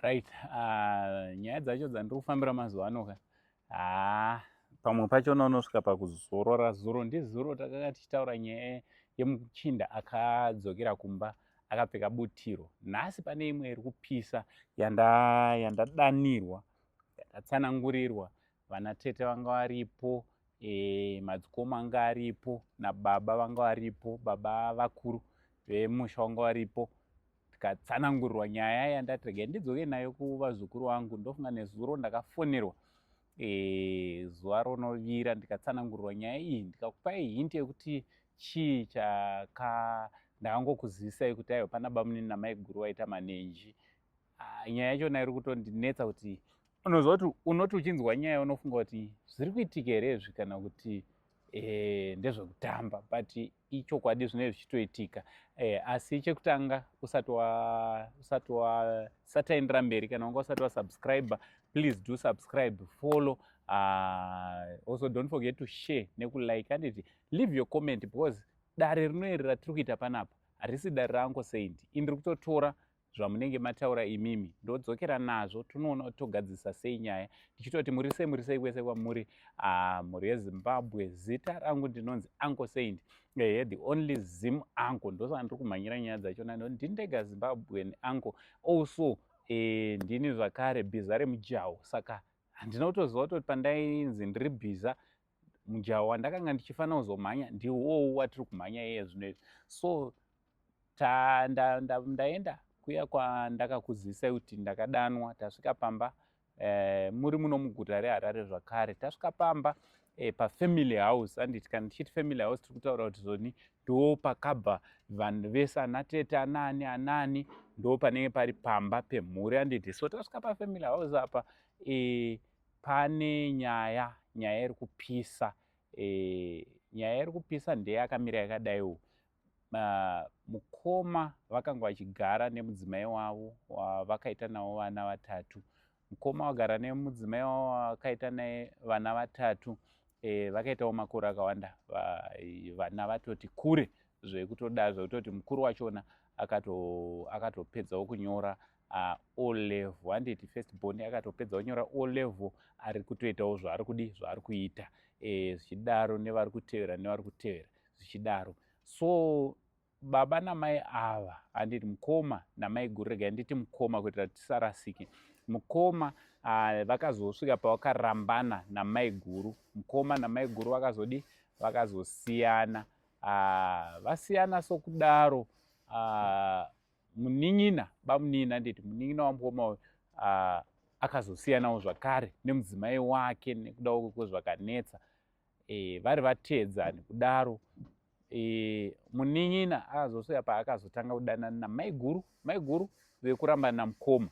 Right, nyaya dzacho dzandiri kufambira mazuva ano ka, haa, pamwe pachona unosvika pakuzorora. Zuro ndizuro takanga tichitaura nyaya yemuchinda akadzokera kumba akapfeka butiro. Nhasi pane imwe iri kupisa yandadanirwa, yandatsanangurirwa. Vana tete vanga varipo, madzikoma anga aripo, nababa vanga varipo, baba vakuru vemusha vanga varipo. Tikatsanangurirwa nyaya yandati regai ndidzoke nayo kuvazukuru vangu. Ndofunga nezuro ndakafonerwa, zuva ronovira, ndikatsanangurirwa nyaya iyi, ndikakupai hint yekuti chii chaka. Ndakangokuzivisai kuti aiwa, pana bamunini namaiguru vaita manenji. Ah, nyaya yachona iri kutondinetsa kuti unoziva kuti unoti uchinzwa nyaya unofunga kuti zviri kuitika here izvi kana kuti ndezvekutamba, but ichokwadi, zvinenge zvichitoitika. Asi chekutanga, usati wa sataendera mberi, kana wanga usati wasubscribe, please do subscribe, follow. Also don't forget to share nekulike, anditi? Leave your comment, because dare rinoeri ratiri kuita panapa harisi dare raUncle Saint. Indiri kutotora zvamunenge mataura imimi, ndodzokera nazvo, tonoona kuti togadzisa sei nyaya. Ndichitoti muri sei, muri sei kwese kwamuri, mhuri yeZimbabwe? Zita rangu ndinonzi Uncle Saint, ehe, the only Zim uncle. Ndosaka ndiri kumhanyira nyaya dzachona, ndini ndega Zimbabwean uncle. Also ndini zvakare bhiza remujaho, saka handina kutoziva kutoti pandainzi ndiri bhiza, mujaho wandakanga ndichifanira kuzomhanya ndiwowo watiri kumhanya iye zvino izvi. So ndaenda kuya kwandakakuzisai kuti ndakadanwa. Tasvika pamba, muri muno muguta reHarare zvakare. Tasvika pamba, pafamily house, anditi? Kana tichiti family house, tiri kutaura kuti zvoni ndo pakabva vanhu vese, ana tete, anani anani, ndo panenge pari pamba pemhuri, anditi? So tasvika pafamily house apa, pane nyaya, nyaya iri kupisa. Nyaya iri kupisa ndeyakamira yakadaiwo. Mukoma vakanga vachigara nemudzimai wavo wavakaita navo vana vatatu. Mukoma vagara nemudzimai wavo wavakaita naye vana vatatu, vakaitawo makore akawanda, vana vatoti kure zvekutoda, zvekutoti mukuru wachona akatopedzawo kunyora O level, handiti? First born akatopedzawo kunyora O level, ari kutoitawo zvaari kudi, zvaari kuita, zvichidaro nevari kutevera, nevari kutevera, zvichidaro. So baba namai ava, handiti, mukoma namai guru, regai nditi mukoma kuitira kuti tisarasike, mukoma vakazosvika pavakarambana namai guru. Mukoma namai guru vakazodi, vakazosiyana. Vasiyana sokudaro, munin'ina, bamunini, handiti, munin'ina wamukoma uyu akazosiyanawo zvakare nemudzimai wake nekuda kwezvakanetsa. Vari vateedzani kudaro, munin'ina akazosvika paakazotanga kudanana namaiguru, maiguru vekurambana namukoma.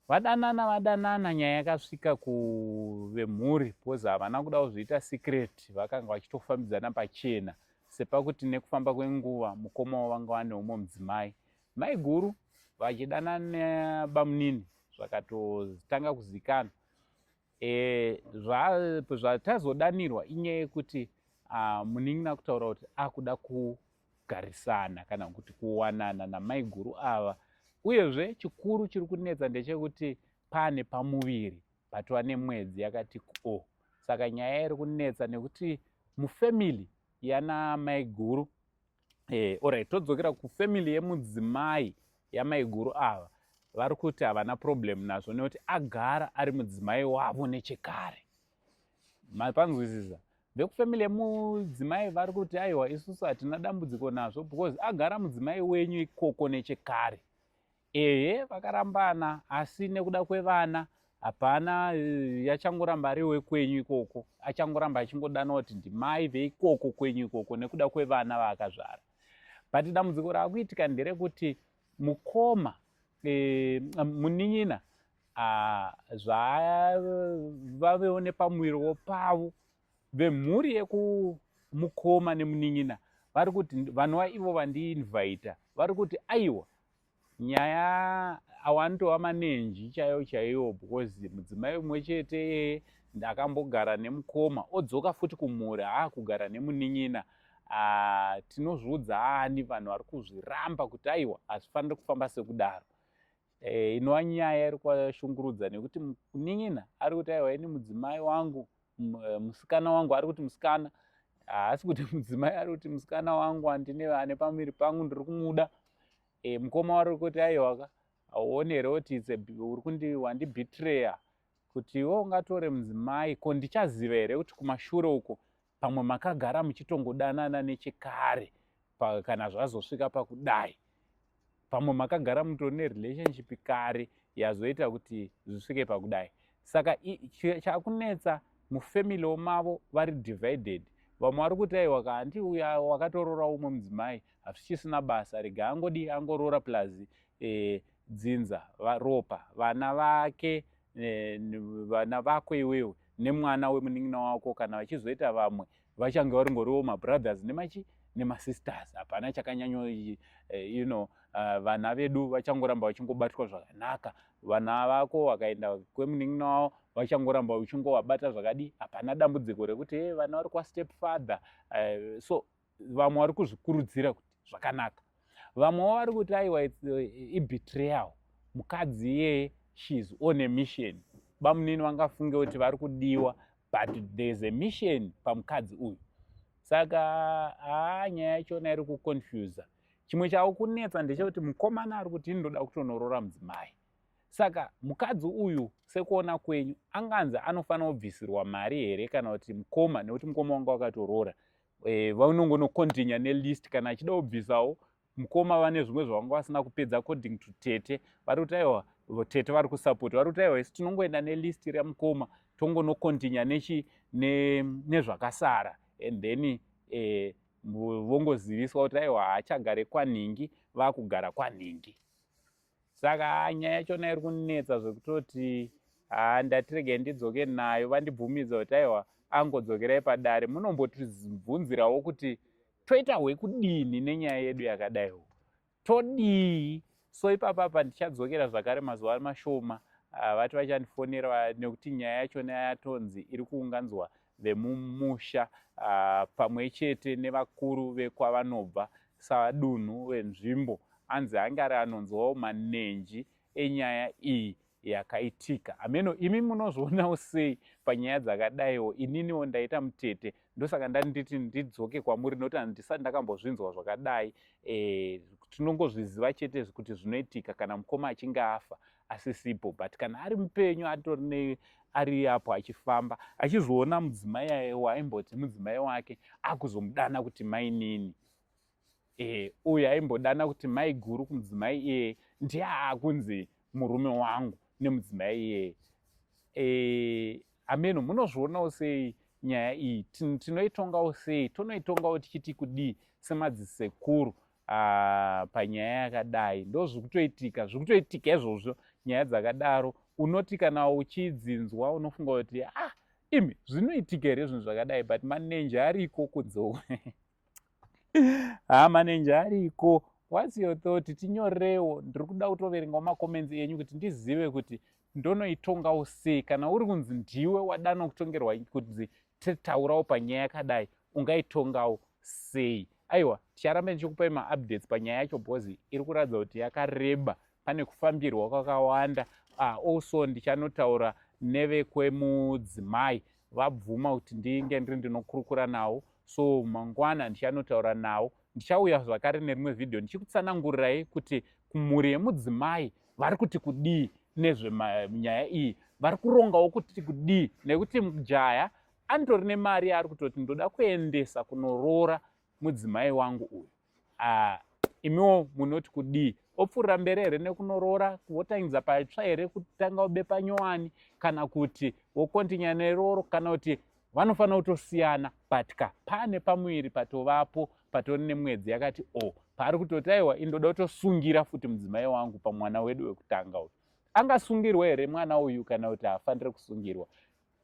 Vadanana, vadanana, nyaya yakasvika kuvemhuri, because havana kuda kuzviita secret, vakanga vachitofambidzana pachena. Sepakuti nekufamba kwenguva, mukoma wavo vanga vane umwe mudzimai, maiguru vachidanana nebamunini, zvakatotanga kuzikanwa. Zvatazodanirwa inyaya yekuti munin'ina kutaura kuti akuda kugarisana kana kuti kuwanana namaiguru ava. Uyezve chikuru chiri kunetsa ndechekuti pane pamuviri patova nemwedzi yakati o. Saka nyaya iri kunetsa nekuti mufamily yana maiguru, alright, todzokera kufamily yemudzimai yamaiguru ava, vari kuti havana problem nazvo nekuti agara ari mudzimai wavo nechekare. Mapanzwisisa? Vekufamily yemudzimai vari kuti aiwa, isusu hatina dambudziko nazvo because agara mudzimai wenyu ikoko nechekare. Ehe, vakarambana, asi nekuda kwevana hapana, yachangoramba ari wekwenyu ikoko, achangoramba achingodana kuti ndimai veikoko kwenyu ikoko nekuda kwevana vaakazvara. But dambudziko raakuitika nderekuti mukoma, munin'ina, zvavavewo nepamuviriwo pavo, vemhuri yekumukoma nemunin'ina vari kuti, vanova ivo vandiinvhaita, vari kuti aiwa, nyaya awanotova manenji chaiwo chaiwo, because mudzimai mumwe chete ndakambogara nemukoma, odzoka futi kumhuri haakugara nemunin'ina. Tinozviudza ani? Vanhu vari kuzviramba kuti aiwa, hazvifaniri kufamba sekudaro. Inova nyaya iri kuvashungurudza nekuti munin'ina ari kuti aiwa, ini mudzimai wangu, musikana wangu, ari kuti musikana, haasi kuti mudzimai, ari kuti musikana wangu andine ane pamuviri pangu, ndiri kumuda. Mukoma wari kuti aiwaka, hauoni here kuti uri kundi wandibetreya, kuti iwe ungatore mudzimai? Ko ndichaziva here kuti kumashure uko pamwe makagara muchitongodanana nechekare? Kana zvazosvika pakudai, pamwe makagara mutori nerelationship kare yazoita kuti zvisvike pakudai. Saka chakunetsa mufamily mavo vari divided. Vamwe vari kuti aiwa, handi uya wakatorora umwe mudzimai, hazvichisina basa, rega angodi angorora, plus dzinza, ropa, vana vake, vana vako iwewe nemwana wemunin'ina wako, kana vachizoita vamwe, vachange varingoriwo mabrothers nemachi nemasisters. Hapana chakanyanyo vana vedu vachangoramba vachingobatwa zvakanaka. Vana vako vakaenda kwemunin'ina wavo, vachangoramba uchingovabata zvakadi. Hapana dambudziko rekuti hey, vana vari kwastep father. So vamwe vari kuzvikurudzira kuti zvakanaka, vamwewo vari kuti aiwa, ibetrayal, mukadzi iyeye, she is on a mission. Bamunini vangafunge kuti vari kudiwa, but there is a mission pamukadzi uyu. Saka haa, nyaya yachona iri kuconfusa. Chimwe chavo kunetsa ndechekuti mukomana ari kuti inoda kutonorora mudzimai. Saka mukadzi uyu, sekuona kwenyu, anganzi anofanira kubvisirwa mari here, kana kuti mukoma, nekuti mukoma wanga wakatorora, vanongonocontinue nelist? Kana achida kubvisawo mukoma, vane zvimwe zvavanga vasina kupedza. According to tete, vari kuti aiwa, tete vari kusapota, vari kuti aiwa, isu tinongoenda nelist remukoma, tongonocontinue nechi nezvakasara, and then vongoziviswa kuti aiwa, haachagare kwanhingi, vaakugara kwanhingi. Saka nyaya yachona iri kunetsa zvekutoti haa, ndatiregai ndidzoke nayo. Vandibvumidza kuti aiwa, angodzokerai padare, munombotibvunzirawo kuti toita hwekudini nenyaya yedu yakadaiwo, todii? So ipapapa ndichadzokera zvakare mazuva mashoma. Vati vachandifonera nekuti nyaya yachona yatonzi iri kuunganzwa vemumusha, pamwe chete nevakuru vekwavanobva, sadunhu venzvimbo, anzi ange ari anonzwawo manenji enyaya iyi yakaitika. Hameno imi munozvionawo sei panyaya dzakadaiwo. Ininiwo ndaita mutete, ndosaka ndanditi ndidzoke kwamuri, nokuti handisati ndakambozvinzwa zvakadai. Tinongozviziva chete kuti zvinoitika kana mukoma achinge afa asisipo, but kana ari mupenyu, atori ari apo achifamba, achizoona mudzimai waaimboti mudzimai wake akuzomudana kuti mainini, uyu aimbodana kuti mai guru kumudzimai iyeye ndiye aakunzi murume wangu nemudzimai iyeye. Ameno munozvionawo sei nyaya iyi? Tinoitongawo sei? Tonoitongawo tichiti kudii semadzisekuru panyaya yakadai? Ndo zviri kutoitika, zviri kutoitika izvozvo. Nyaya dzakadaro unoti kana uchidzinzwa unofunga kuti ah, imi, zvinoitika here zvinhu zvakadai? But manenji ariko kunze, ha, manenji ariko. What's your thought? Tinyorewo, ndiri kuda kutoverengawo macomments enyu kuti ndizive kuti ndonoitongawo sei. Kana uri kunzi ndiwe wadana kutongerwa kunzi taurawo panyaya yakadai, ungaitongawo sei? Aiwa, ticharamba ndichikupai maupdates panyaya yacho because iri kuratidza kuti yakareba, pane kufambirwa kwakawanda. Also ndichanotaura nevekwemudzimai, vabvuma kuti ndinge ndiri ndinokurukura navo, so mangwana ndichanotaura navo. Ndichauya zvakare nerimwe vhidhiyo ndichikutsanangurirai kuti kumhuri yemudzimai vari kuti kudii nezvenyaya iyi, vari kurongawo kuti kudii, nekuti mujaya anotori nemari yaari kutoti ndoda kuendesa kunoroora mudzimai wangu uyu. Imiwo munoti kudii? Opfuurira mberi here nekunoroora, wotangidza patsva here, kutanga ubepa nyowani, kana kuti wocontinue neroro, kana kuti vanofanira kutosiyana? But ka pane pamuviri patovapo, patori nemwedzi yakati o paari kutoti aiwa, indoda kutosungira futi mudzimai wangu pamwana wedu wekutanga uyu. Angasungirwa here mwana uyu, kana kuti haafaniri kusungirwa?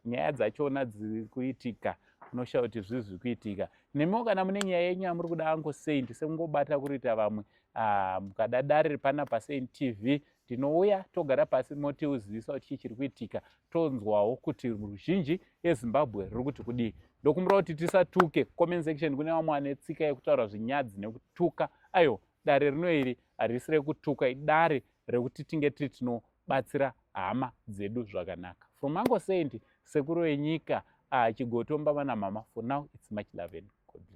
Nyaya dzachona dziri kuitika, unoshaya kuti zvii zviri kuitika. Nemiwo kana mune nyaya yenyu yamuri kuda angosei, sekungobata kuriita vamwe, mukada dare panapa Saint TV, ndinouya, togara pasi, motiuzivisa kuti chii chiri kuitika, tonzwawo kuti ruzhinji eZimbabwe riri kuti kudii. Ndokumbira kuti tisatuke comment section. Kune vamwe vane tsika yekutaura zvinyadzi nekutuka. Aiwa, dare rino iri harisi rekutuka, idare. rekuti tinge tiri tinobatsira hama dzedu zvakanaka. From Uncle Saint, sekuru venyika, Chigotomba vana mama, for now it's much love and God bless.